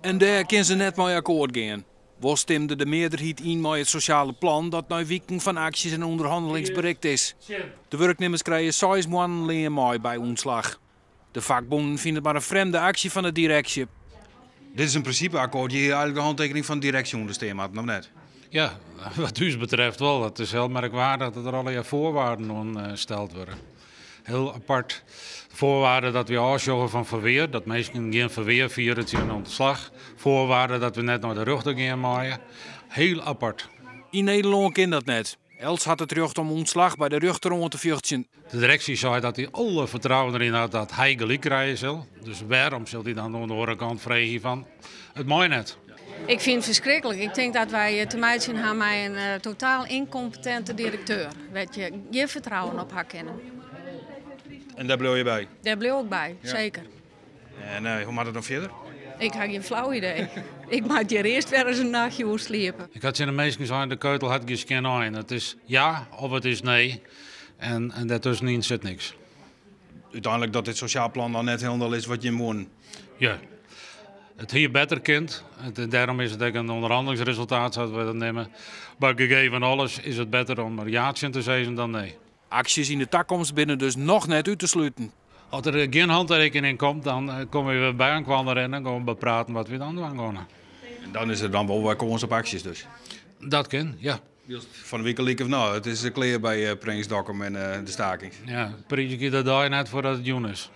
En dêr kin se net mei akkoart gean. Wol stimde de mearderheid yn mei it sosjale plan dat nei wiken fan aksjes en ûnderhannelings berikt is. De wurknimmers krije seis moannen lean mei by ûntslach. De fakbûnen fine it mar in frjemde aksje fan de direksje. Dit is in prinsipe-akkoart, hjir hie eigenlik de hantekening fan de direksje ûnder stean moatten, of net? Ja, wat ús betreft wol. It is hiel merkwaardich dat der allegear foarwaarden oan steld wurde. Hiel apart foarwaarde dat wy ôfsjogge fan ferwear, dat minsken gjin ferwear fiere tsjin ûntslach. Foarwaarde dat we net nei de rjochter gean meie. Hiel apart. Yn Nederlân kin dat net. Elts hat it rjocht om ûntslach by de rjochter oan te fjochtsjen. De direksje seit dat hy alle fertrouwen deryn hat dat hy gelyk krije sil. Dus wêrom sil hy dan oan de oare kant freegje fan it mei net? Ik fyn it ferskriklik. Ik tink dat wy te meitsjen ha mei in totaal ynkompetinte direkteur, wêr't je gjin fertrouwen op ha kinne. En dêr bliuwe je by? Dêr bliuw ik by, seker. En hoe moat it no fierder? Ik ha gjin flau idee. Ik moat hjir earst wer ris in nachtje oer sliepe. Ik ha tsjin de minsken sein, de keutel hat gjin skjin ein. It is ja of it is nee. En dêrtuskenyn sit niks. Uteinlik dat dit sosjaal plan dan net hielendal is wat jim woenen. Ja, it hie better kind. Dêrom is it ek in ûnderhannelingsresultaat, sa't we dat neame. Mar gegeven alles is it better om der ja tsjin te sizzen dan nee. Aksjes yn de takomst binne dus noch net út te sluten. As der gjin hantekening komt, dan komme we wer by elkoar en dan gean we bepraten wat we dan dwaan geane. En dan is der dan wol wer kâns op aksjes dus? Dat kin, ja. Wylst fan 'e wike like of no, it is klear by Prins Dokkum en de stakings. Ja, priizgje de dei net foardat it jûn is.